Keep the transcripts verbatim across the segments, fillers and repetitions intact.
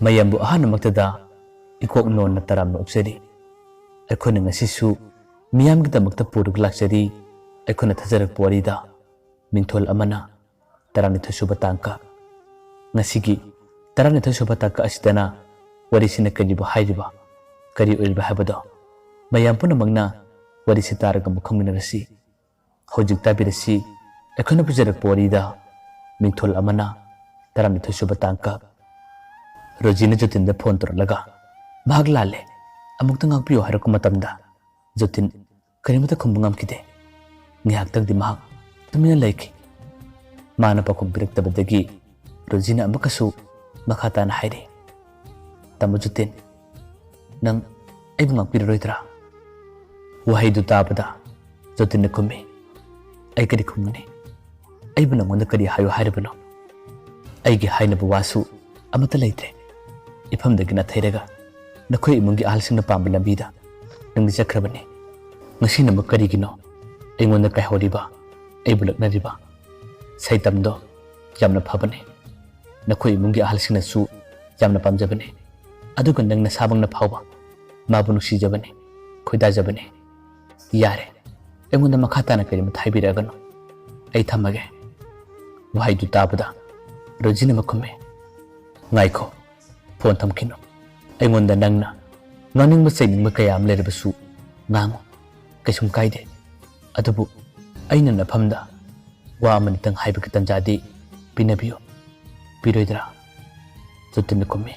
ꯃꯌꯥꯝꯕꯨ ꯑꯍꯥꯟꯕꯃꯛꯇꯗ ꯏꯀꯣꯛ ꯅꯣꯟꯅ ꯇꯔꯥꯝꯅ ꯑꯣꯛꯆꯔꯤ꯫ ꯑꯩꯈꯣꯏꯅ ꯉꯁꯤꯁꯨ ꯃꯤꯌꯥꯝꯒꯤꯗꯃꯛꯇ ꯄꯨꯔꯒ ꯂꯥꯛꯆꯔꯤ ꯑꯩꯈꯣꯏꯅ ꯊꯥꯖꯔꯛꯄ ꯋꯥꯔꯤꯗ ꯃꯤꯡꯊꯣꯜ ꯑꯃꯅ ꯇꯔꯥꯅꯤꯊꯣꯏ ꯁꯨꯕ ꯇꯥꯡꯀꯛ꯫ ꯉꯁꯤꯒꯤ ꯇꯔꯥꯅꯤꯊꯣꯏ ꯁꯨꯕ ꯇꯥꯡꯀꯛ ꯑꯁꯤꯗꯅ ꯋꯥꯔꯤꯁꯤꯅ ꯀꯔꯤꯕꯨ ꯍꯥꯏꯔꯤꯕ, ꯀꯔꯤ ꯑꯣꯏꯔꯤꯕ ꯍꯥꯏꯕꯗꯣ ꯃꯌꯥꯝ ꯄꯨꯝꯅꯃꯛꯅ ꯋꯥꯔꯤꯁꯤ ꯇꯥꯔꯒ ꯑꯃꯨꯛ ꯈꯪꯃꯤꯟꯅꯔꯁꯤ꯫ ꯍꯧꯖꯤꯛ ꯇꯥꯕꯤꯔꯁꯤ ꯑꯩꯈꯣꯏꯅ ꯄꯨꯖꯔꯛꯄ ꯋꯥꯔꯤꯗ ꯃꯤꯡꯊꯣꯜ ꯑꯃꯅ ꯇꯔꯥꯅꯤꯊꯣꯏ ꯁꯨꯕ ꯇꯥꯡꯀꯛ꯫ ꯔꯣꯖꯤꯅ ꯖꯣꯇꯤꯟꯗ ꯐꯣꯟ ꯇꯧꯔꯛꯂꯒ, "ꯃꯍꯥꯛ ꯂꯥꯜꯂꯦ, ꯑꯃꯨꯛꯇ ꯉꯥꯛꯄꯤꯌꯨ" ꯍꯥꯏꯔꯛꯄ ꯃꯇꯝꯗ ꯖꯣꯇꯤꯟ ꯀꯔꯤꯃꯠꯇ ꯈꯨꯝꯕ ꯉꯝꯈꯤꯗꯦ꯫ ꯉꯥꯏꯍꯥꯛꯇꯪꯗꯤ ꯃꯍꯥꯛ ꯇꯨꯃꯤꯟꯅ ꯂꯩꯈꯤ꯫ ꯃꯥꯅ ꯄꯥꯎꯈꯨꯝ ꯄꯤꯔꯛꯇꯕꯗꯒꯤ ꯔꯣꯖꯤꯅ ꯑꯃꯨꯛꯀꯁꯨ ꯃꯈꯥ ꯇꯥꯅ ꯍꯥꯏꯔꯤ, "ꯇꯥꯃꯣ ꯖꯣꯇꯤꯟ, ꯅꯪ ꯑꯩꯕꯨ ꯉꯥꯛꯄꯤꯔꯔꯣꯏꯗ꯭ꯔꯥ?" ꯋꯥꯍꯩꯗꯨ ꯇꯥꯕꯗ ꯖꯣꯇꯤꯟꯅ ꯈꯨꯝꯃꯤ, "ꯑꯩ ꯀꯔꯤ ꯈꯨꯝꯒꯅꯤ? ꯑꯩꯕꯨ ꯅꯪꯉꯣꯟꯗ ꯀꯔꯤ ꯍꯥꯏꯌꯨ ꯍꯥꯏꯔꯤꯕꯅꯣ? ꯑꯩꯒꯤ ꯍꯥꯏꯅꯕ ꯋꯥꯁꯨ ꯑꯃꯠꯇ ꯂꯩꯇ꯭ꯔꯦ꯫ ꯏꯐꯝꯗꯒꯤ ꯅꯥꯊꯩꯔꯒ ꯅꯈꯣꯏ ꯏꯃꯨꯡꯒꯤ ꯑꯍꯜꯁꯤꯡꯅ ꯄꯥꯝꯕ ꯂꯝꯕꯤꯗ ꯅꯪꯗꯤ ꯆꯠꯈ꯭ꯔꯕꯅꯤ꯫ ꯉꯁꯤꯅ ꯑꯃꯨꯛ ꯀꯔꯤꯒꯤꯅꯣ ꯑꯩꯉꯣꯟꯗ ꯀꯥꯏꯍꯧꯔꯤꯕ, ꯑꯩꯕꯨ ꯂꯛꯅꯔꯤꯕ? ꯁꯩꯇꯝꯗꯣ ꯌꯥꯝꯅ ꯐꯕꯅꯤ꯫ ꯅꯈꯣꯏ ꯏꯃꯨꯡꯒꯤ ꯑꯍꯜꯁꯤꯡꯅꯁꯨ ꯌꯥꯝꯅ ꯄꯥꯝꯖꯕꯅꯤ꯫ ꯑꯗꯨꯒ ꯅꯪ ꯅꯁꯥꯃꯛꯅ ꯐꯥꯎꯕ ꯃꯥꯕꯨ ꯅꯨꯡꯁꯤꯖꯕꯅꯤ, ꯈꯣꯏꯗꯥꯖꯕꯅꯤ꯫ ꯌꯥꯔꯦ, ꯑꯩꯉꯣꯟꯗ ꯃꯈꯥ ꯇꯥꯅ ꯀꯔꯤꯃꯠꯇ ꯍꯥꯏꯕꯤꯔꯛꯑꯒꯅꯨ꯫ ꯑꯩ ꯊꯝꯃꯒꯦ꯫" ꯋꯥꯍꯩꯗꯨ ꯇꯥꯕꯗ ꯔꯣꯖꯤꯅ ꯑꯃꯨꯛ ꯈꯨꯝꯃꯤ, "ꯉꯥꯏꯈꯣ, ꯐꯣꯟ ꯊꯝꯈꯤꯅꯨ꯫ ꯑꯩꯉꯣꯟꯗ ꯅꯪꯅ ꯉꯥꯡꯅꯤꯡꯕ ꯆꯩꯅꯤꯡꯕ ꯀꯌꯥ ꯑꯃ ꯂꯩꯔꯕꯁꯨ ꯉꯥꯡꯉꯨ, ꯀꯩꯁꯨꯝ ꯀꯥꯏꯗꯦ꯫ ꯑꯗꯨꯕꯨ ꯑꯩꯅ ꯅꯐꯝꯗ ꯋꯥ ꯑꯃꯅꯤꯇꯪ ꯍꯥꯏꯕꯒꯤ ꯇꯟꯖꯥꯗꯤ ꯄꯤꯅꯕꯤꯌꯨ꯫ ꯄꯤꯔꯣꯏꯗ꯭ꯔꯥ?" ꯖꯣꯇꯤꯟꯅ ꯈꯨꯝꯃꯤ,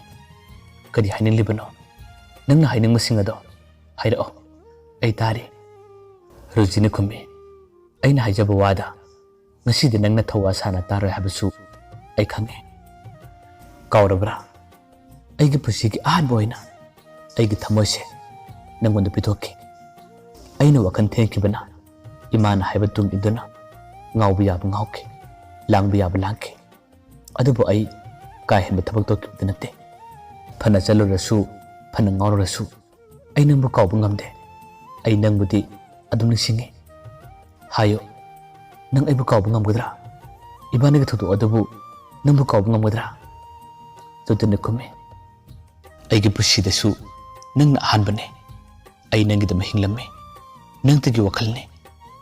"ꯀꯔꯤ ꯍꯥꯏꯅꯤꯡꯂꯤꯕꯅꯣ? ꯅꯪꯅ ꯍꯥꯏꯅꯤꯡꯕꯁꯤꯡ ꯑꯗꯣ ꯍꯥꯏꯔꯛꯑꯣ, ꯑꯩ ꯇꯥꯔꯤ꯫" ꯔꯣꯖꯤꯅ ꯈꯨꯝꯃꯤ, "ꯑꯩꯅ ꯍꯥꯏꯖꯕ ꯋꯥꯗ ꯉꯁꯤꯗꯤ ꯅꯪꯅ ꯊꯧꯋꯥ ꯁꯥꯅ ꯇꯥꯔꯣꯏ ꯍꯥꯏꯕꯁꯨ ꯑꯩ ꯈꯪꯉꯦ꯫ ꯀꯥꯎꯔꯕ꯭ꯔꯥ? ꯑꯩꯒꯤ ꯄꯨꯟꯁꯤꯒꯤ ꯑꯍꯥꯟꯕ ꯑꯣꯏꯅ ꯑꯩꯒꯤ ꯊꯃꯣꯏꯁꯦ ꯅꯪꯉꯣꯟꯗ ꯄꯤꯊꯣꯛꯈꯤ꯫ ꯑꯩꯅ ꯋꯥꯈꯜ ꯊꯦꯡꯈꯤꯕꯅ ꯏꯃꯥꯅ ꯍꯥꯏꯕ ꯇꯨꯡ ꯏꯟꯗꯨꯅ ꯉꯥꯎꯕ ꯌꯥꯕ ꯉꯥꯎꯈꯤ, ꯂꯥꯡꯕ ꯌꯥꯕ ꯂꯥꯡꯈꯤ꯫ ꯑꯗꯨꯕꯨ ꯑꯩ ꯀꯥ ꯍꯦꯟꯕ ꯊꯕꯛ ꯇꯧꯈꯤꯕꯗꯤ ꯅꯠꯇꯦ꯫ ꯐꯅ ꯆꯠꯂꯨꯔꯁꯨ, ꯐꯅ ꯉꯥꯎꯔꯨꯔꯁꯨ, ꯑꯩ ꯅꯪꯕꯨ ꯀꯥꯎꯕ ꯉꯝꯗꯦ꯫ ꯑꯩ ꯅꯪꯕꯨꯗꯤ ꯑꯗꯨꯝ ꯅꯤꯡꯁꯤꯡꯉꯤ꯫ ꯍꯥꯏꯌꯨ, ꯅꯪ ꯑꯩꯕꯨ ꯀꯥꯎꯕ ꯉꯝꯒꯗ꯭ꯔꯥ? ꯏꯕꯥꯅꯤꯒꯤ ꯊꯧꯗꯣꯛ ꯑꯗꯨꯕꯨ ꯅꯪꯕꯨ ꯀꯥꯎꯕ ꯉꯝꯒꯗ꯭ꯔꯥ?" ꯖꯣꯇꯤꯟꯅ ꯈꯨꯝꯃꯤ, ꯑꯩꯒꯤ ꯄꯨꯟꯁꯤꯗꯁꯨ ꯅꯪꯅ ꯑꯍꯥꯟꯕꯅꯦ꯫ ꯑꯩ ꯅꯪꯒꯤꯗꯃꯛ ꯍꯤꯡꯂꯝꯃꯦ꯫ ꯅꯪꯇꯒꯤ ꯋꯥꯈꯜꯅꯦ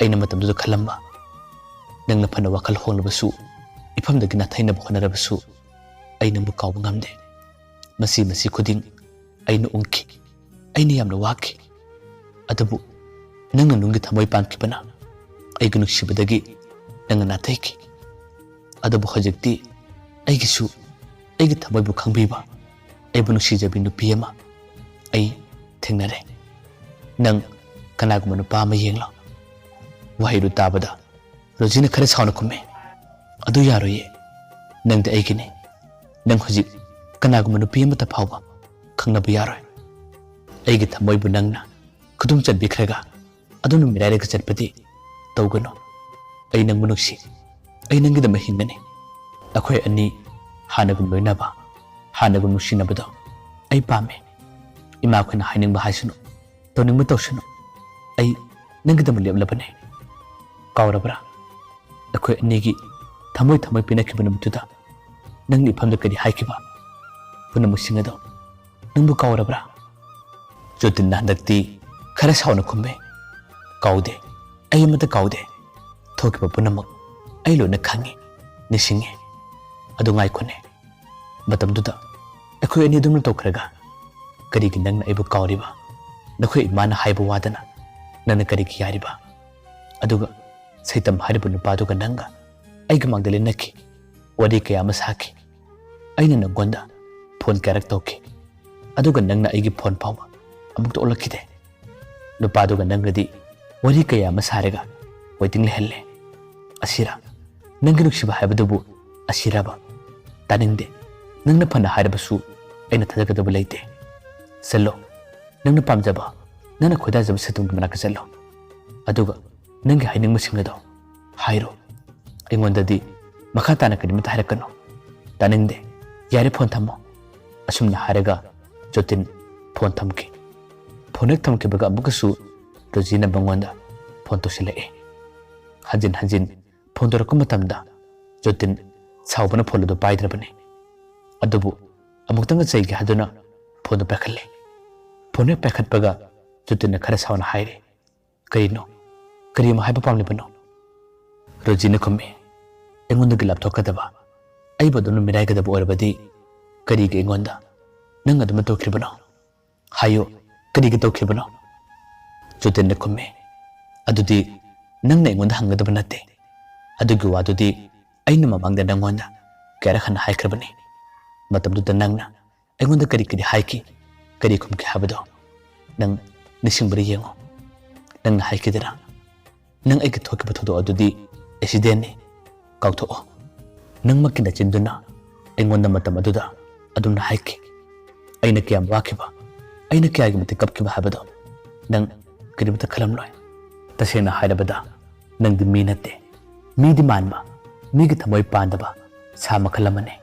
ꯑꯩꯅ ꯃꯇꯝꯗꯨꯗ ꯈꯜꯂꯝꯕ꯫ ꯅꯪꯅ ꯐꯅ ꯋꯥꯈꯜ ꯍꯣꯡꯂꯕꯁꯨ, ꯏꯐꯝꯗꯒꯤ ꯅꯥꯊꯩꯅꯕ ꯍꯣꯠꯅꯔꯕꯁꯨ, ꯑꯩ ꯅꯪꯕꯨ ꯀꯥꯎꯕ ꯉꯝꯗꯦ꯫ ꯃꯁꯤ ꯃꯁꯤ ꯈꯨꯗꯤꯡ ꯑꯩꯅ ꯎꯪꯈꯤ꯫ ꯑꯩꯅ ꯌꯥꯝꯅ ꯋꯥꯈꯤ꯫ ꯑꯗꯨꯕꯨ ꯅꯪꯅ ꯅꯨꯡꯒꯤ ꯊꯃꯣꯏ ꯄꯥꯟꯈꯤꯕꯅ ꯑꯩꯒꯤ ꯅꯨꯡꯁꯤꯕꯗꯒꯤ ꯅꯪꯅ ꯅꯥꯊꯩꯈꯤ꯫ ꯑꯗꯨꯕꯨ ꯍꯧꯖꯤꯛꯇꯤ ꯑꯩꯒꯤꯁꯨ, ꯑꯩꯒꯤ ꯊꯃꯣꯏꯕꯨ ꯈꯪꯕꯤꯕ, ꯑꯩꯕꯨ ꯅꯨꯡꯁꯤꯖꯕꯤ ꯅꯨꯄꯤ ꯑꯃ ꯑꯩ ꯊꯦꯡꯅꯔꯦ꯫ ꯅꯪ ꯀꯅꯥꯒꯨꯝꯕ ꯅꯨꯄꯥ ꯑꯃ ꯌꯦꯡꯂꯣ꯫ ꯋꯥꯍꯩꯗꯨ ꯇꯥꯕꯗ ꯔꯣꯖꯤꯅ ꯈꯔ ꯁꯥꯎꯅ ꯈꯨꯝꯃꯦ, "ꯑꯗꯨ ꯌꯥꯔꯣꯏꯌꯦ꯫ ꯅꯪꯗꯤ ꯑꯩꯒꯤꯅꯤ꯫ ꯅꯪ ꯍꯧꯖꯤꯛ ꯀꯅꯥꯒꯨꯝꯕ ꯅꯨꯄꯤ ꯑꯃꯠꯇ ꯐꯥꯎꯕ ꯈꯪꯅꯕ ꯌꯥꯔꯣꯏ꯫ ꯑꯩꯒꯤ ꯊꯃꯣꯏꯕꯨ ꯅꯪꯅ ꯈꯨꯗꯨꯝ ꯆꯟꯕꯤꯈ꯭ꯔꯒ ꯑꯗꯨꯝꯅ ꯃꯤꯔꯥꯏꯔꯒ ꯆꯠꯄꯗꯤ ꯇꯧꯒꯅꯨ꯫ ꯑꯩ ꯅꯪꯕꯨ ꯅꯨꯡꯁꯤ꯫ ꯑꯩ ꯅꯪꯒꯤꯗꯃꯛ ꯍꯤꯡꯒꯅꯤ꯫ ꯑꯩꯈꯣꯏ ꯑꯅꯤ ꯍꯥꯟꯅꯒꯨꯝ ꯂꯣꯏꯅꯕ, ꯍꯥꯟꯅꯒꯨꯝ ꯅꯨꯡꯁꯤꯅꯕꯗꯣ ꯑꯩ ꯄꯥꯝꯃꯦ꯫ ꯏꯃꯥꯈꯣꯏꯅ ꯍꯥꯏꯅꯤꯡꯕ ꯍꯥꯏꯁꯅꯨ, ꯇꯧꯅꯤꯡꯕ ꯇꯧꯁꯅꯨ꯫ ꯑꯩ ꯅꯪꯒꯤꯗꯃꯛ ꯂꯦꯞꯂꯕꯅꯦ꯫ ꯀꯥꯎꯔꯕ꯭ꯔꯥ? ꯑꯩꯈꯣꯏ ꯑꯅꯤꯒꯤ ꯊꯃꯣꯏ ꯊꯃꯣꯏ ꯄꯤꯅꯈꯤꯕ ꯅꯨꯃꯤꯠꯇꯨꯗ ꯅꯪꯅ ꯏꯐꯝꯗ ꯀꯔꯤ ꯍꯥꯏꯈꯤꯕ? ꯄꯨꯝꯅꯃꯛꯁꯤꯡ ꯑꯗꯣ ꯅꯪꯕꯨ ꯀꯥꯎꯔꯕ꯭ꯔꯥ?" ꯖꯣꯇꯤꯟꯅ ꯍꯟꯗꯛꯇꯤ ꯈꯔ ꯁꯥꯎꯅ ꯈꯨꯝꯃꯦ, "ꯀꯥꯎꯗꯦ, ꯑꯩ ꯑꯃꯠꯇ ꯀꯥꯎꯗꯦ꯫ ꯊꯣꯛꯈꯤꯕ ꯄꯨꯝꯅꯃꯛ ꯑꯩ ꯂꯣꯏꯅ ꯈꯪꯉꯤ, ꯅꯤꯡꯁꯤꯡꯉꯤ꯫ ꯑꯗꯨ ꯉꯥꯏꯈꯣꯅꯦ, ꯃꯇꯝꯗꯨꯗ ꯑꯩꯈꯣꯏ ꯑꯅꯤ ꯑꯗꯨꯝꯅ ꯇꯧꯈ꯭ꯔꯒ ꯀꯔꯤꯒꯤ ꯅꯪꯅ ꯑꯩꯕꯨ ꯀꯥꯎꯔꯤꯕ? ꯅꯈꯣꯏ ꯏꯃꯥꯅ ꯍꯥꯏꯕ ꯋꯥꯗꯅ ꯅꯪꯅ ꯀꯔꯤꯒꯤ ꯌꯥꯔꯤꯕ? ꯑꯗꯨꯒ ꯁꯩꯇꯝ ꯍꯥꯏꯔꯤꯕ ꯅꯨꯄꯥꯗꯨꯒ ꯅꯪꯒ ꯑꯩꯒꯤ ꯃꯥꯡꯗ ꯂꯦꯟꯅꯈꯤ, ꯋꯥꯔꯤ ꯀꯌꯥ ꯑꯃ ꯁꯥꯈꯤ꯫ ꯑꯩꯅ ꯅꯪꯉꯣꯟꯗ ꯐꯣꯟ ꯀꯌꯥꯔꯛ ꯇꯧꯈꯤ, ꯑꯗꯨꯒ ꯅꯪꯅ ꯑꯩꯒꯤ ꯐꯣꯟ ꯐꯥꯎꯕ ꯑꯃꯨꯛꯇ ꯑꯣꯜꯂꯛꯈꯤꯗꯦ꯫ ꯅꯨꯄꯥꯗꯨꯒ ꯅꯪꯒꯗꯤ ꯋꯥꯔꯤ ꯀꯌꯥ ꯑꯃ ꯁꯥꯔꯒ ꯋꯦꯇꯤꯡ ꯂꯩꯍꯜꯂꯦ꯫ ꯑꯁꯤꯔꯥ? ꯅꯪꯒꯤ ꯅꯨꯡꯁꯤꯕ ꯍꯥꯏꯕꯗꯨꯕꯨ ꯑꯁꯤꯔꯕ? ꯇꯥꯅꯤꯡꯗꯦ꯫ ꯅꯪꯅ ꯐꯅ ꯍꯥꯏꯔꯕꯁꯨ ꯑꯩꯅ ꯊꯥꯖꯒꯗꯕ ꯂꯩꯇꯦ꯫ ꯆꯠꯂꯣ, ꯅꯪꯅ ꯄꯥꯝꯖꯕ, ꯅꯪꯅ ꯈꯣꯏꯗꯥꯖꯕ ꯁꯛꯇꯝꯒꯤ ꯃꯅꯥꯛꯇ ꯆꯠꯂꯣ꯫ ꯑꯗꯨꯒ ꯅꯪꯒꯤ ꯍꯥꯏꯅꯤꯡꯕꯁꯤꯡ ꯑꯗꯣ ꯍꯥꯏꯔꯣ꯫ ꯑꯩꯉꯣꯟꯗꯗꯤ ꯃꯈꯥ ꯇꯥꯅ ꯀꯔꯤꯃꯠꯇ ꯍꯥꯏꯔꯛꯀꯅꯨ꯫ ꯇꯥꯅꯤꯡꯗꯦ꯫ ꯌꯥꯔꯦ, ꯐꯣꯟ ꯊꯝꯃꯣ꯫" ꯑꯁꯨꯝꯅ ꯍꯥꯏꯔꯒ ꯖꯣꯇꯤꯟ ꯐꯣꯟ ꯊꯝꯈꯤ꯫ ꯐꯣꯟ ꯍꯦꯛ ꯊꯝꯈꯤꯕꯒ ꯑꯃꯨꯛꯀꯁꯨ ꯔꯣꯖꯤꯅ ꯃꯉꯣꯟꯗ ꯐꯣꯟ ꯇꯧꯁꯤꯜꯂꯛꯑꯦ꯫ ꯍꯟꯖꯤꯟ ꯍꯟꯖꯤꯟ ꯐꯣꯟ ꯇꯧꯔꯛꯄ ꯃꯇꯝꯗ ꯖꯣꯇꯤꯟ ꯁꯥꯎꯕꯅ ꯐꯣꯟ ꯑꯗꯨ ꯄꯥꯏꯗ꯭ꯔꯕꯅꯤ꯫ ꯑꯗꯨꯕꯨ ꯑꯃꯨꯛꯇꯪꯒ ꯆꯩꯒꯦ ꯍꯥꯏꯗꯨꯅ ꯐꯣꯟꯗꯨ ꯄꯥꯏꯈꯠꯂꯦ꯫ ꯐꯣꯟ ꯍꯦꯛ ꯄꯥꯏꯈꯠꯄꯒ ꯖꯣꯇꯤꯟꯅ ꯈꯔ ꯁꯥꯎꯅ ꯍꯥꯏꯔꯦ, "ꯀꯔꯤꯅꯣ? ꯀꯔꯤ ꯑꯃ ꯍꯥꯏꯕ ꯄꯥꯝꯂꯤꯕꯅꯣ?" ꯔꯣꯖꯤꯅ ꯈꯨꯝꯃꯤ, "ꯑꯩꯉꯣꯟꯗꯒꯤ ꯂꯥꯞꯊꯣꯛꯀꯗꯕ, ꯑꯩꯕꯨ ꯑꯗꯨꯝꯅ ꯃꯤꯔꯥꯏꯒꯗꯕ ꯑꯣꯏꯔꯕꯗꯤ ꯀꯔꯤꯒꯤ ꯑꯩꯉꯣꯟꯗ ꯅꯪ ꯑꯗꯨꯝꯅ ꯇꯧꯈ꯭ꯔꯤꯕꯅꯣ? ꯍꯥꯏꯌꯨ, ꯀꯔꯤꯒꯤ ꯇꯧꯈ꯭ꯔꯤꯕꯅꯣ?" ꯖꯣꯇꯤꯟꯅ ꯈꯨꯝꯃꯤ, "ꯑꯗꯨꯗꯤ ꯅꯪꯅ ꯑꯩꯉꯣꯟꯗ ꯍꯪꯒꯗꯕ ꯅꯠꯇꯦ꯫ ꯑꯗꯨꯒꯤ ꯋꯥꯗꯨꯗꯤ ꯑꯩꯅ ꯃꯃꯥꯡꯗ ꯅꯪꯉꯣꯟꯗ ꯀꯌꯥꯔꯛ ꯍꯟꯅ ꯍꯥꯏꯈ꯭ꯔꯕꯅꯤ꯫ ꯃꯇꯝꯗꯨꯗ ꯅꯪꯅ ꯑꯩꯉꯣꯟꯗ ꯀꯔꯤ ꯀꯔꯤ ꯍꯥꯏꯈꯤ, ꯀꯔꯤ ꯈꯨꯝꯈꯤ ꯍꯥꯏꯕꯗꯣ ꯅꯪ ꯅꯤꯡꯁꯤꯡꯕ꯭ꯔꯥ ꯌꯦꯡꯉꯨ꯫ ꯅꯪꯅ ꯍꯥꯏꯈꯤꯗꯅ, ꯅꯪ ꯑꯩꯒꯤ ꯊꯣꯛꯈꯤꯕ ꯊꯧꯗꯣꯛ ꯑꯗꯨꯗꯤ ꯑꯦꯛꯁꯤꯗꯦꯟꯅꯤ, ꯀꯥꯎꯊꯣꯛꯑꯣ꯫ ꯅꯪꯃꯛꯀꯤ ꯅꯆꯤꯟꯗꯨꯅ ꯑꯩꯉꯣꯟꯗ ꯃꯇꯝ ꯑꯗꯨꯗ ꯑꯗꯨꯝꯅ ꯍꯥꯏꯈꯤ꯫ ꯑꯩꯅ ꯀꯌꯥꯝ ꯋꯥꯈꯤꯕ, ꯑꯩꯅ ꯀꯌꯥꯒꯤ ꯃꯇꯤꯛ ꯀꯞꯈꯤꯕ ꯍꯥꯏꯕꯗꯣ ꯅꯪ ꯀꯔꯤꯃꯠꯇ ꯈꯜꯂꯝꯂꯣꯏ꯫ ꯇꯁꯦꯡꯅ ꯍꯥꯏꯔꯕꯗ ꯅꯪꯗꯤ ꯃꯤ ꯅꯠꯇꯦ꯫ ꯃꯤꯗꯤ ꯃꯥꯟꯕ, ꯃꯤꯒꯤ ꯊꯃꯣꯏ ꯄꯥꯟꯗꯕ ꯁꯥ ꯃꯈꯜ ꯑꯃꯅꯤ꯫"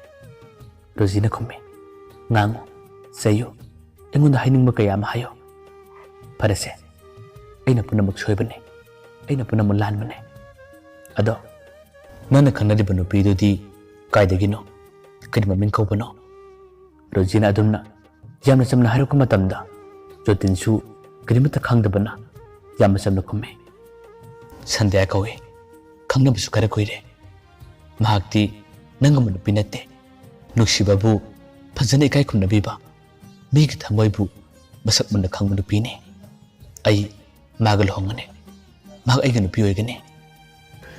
ꯔꯣꯖꯤꯅ ꯈꯨꯝꯃꯤ, "ꯉꯥꯡꯉꯨ, ꯆꯩꯌꯨ, ꯑꯩꯉꯣꯟꯗ ꯍꯥꯏꯅꯤꯡꯕ ꯀꯌꯥ ꯑꯃ ꯍꯥꯏꯌꯨ꯫ ꯐꯔꯦꯁꯦ, ꯑꯩꯅ ꯄꯨꯝꯅꯃꯛ ꯁꯣꯏꯕꯅꯤ, ꯑꯩꯅ ꯄꯨꯝꯅꯃꯛ ꯂꯥꯟꯕꯅꯤ꯫ ꯑꯗꯣ ꯅꯪꯅ ꯈꯪꯅꯔꯤꯕ ꯅꯨꯄꯤꯗꯨꯗꯤ ꯀꯥꯏꯗꯒꯤꯅꯣ? ꯀꯔꯤ ꯃꯃꯤꯡ ꯀꯧꯕꯅꯣ?" ꯔꯣꯖꯤꯅ ꯑꯗꯨꯝꯅ ꯌꯥꯝꯅ ꯆꯝꯅ ꯍꯥꯏꯔꯛꯄ ꯃꯇꯝꯗ ꯖꯣꯇꯤꯟꯁꯨ ꯀꯔꯤꯃꯠꯇ ꯈꯪꯗꯕꯅ ꯌꯥꯝꯅ ꯆꯝꯅ ꯈꯨꯝꯃꯤ, "ꯁꯟꯙ꯭ꯌꯥ ꯀꯧꯏ꯫ ꯈꯪꯅꯕꯁꯨ ꯈꯔ ꯀꯨꯏꯔꯦ꯫ ꯃꯍꯥꯛꯇꯤ ꯅꯪꯒꯨꯝꯕ ꯅꯨꯄꯤ ꯅꯠꯇꯦ꯫ ꯅꯨꯡꯁꯤꯕꯕꯨ ꯐꯖꯅ ꯏꯀꯥꯏ ꯈꯨꯝꯅꯕꯤꯕ, ꯃꯤꯒꯤ ꯊꯃꯣꯏꯕꯨ ꯃꯁꯛ ꯃꯨꯟꯅ ꯈꯪꯕ ꯅꯨꯄꯤꯅꯤ꯫ ꯑꯩ ꯃꯥꯒ ꯂꯨꯍꯣꯡꯒꯅꯤ꯫ ꯃꯍꯥꯛ ꯑꯩꯒꯤ ꯅꯨꯄꯤ ꯑꯣꯏꯒꯅꯤ꯫"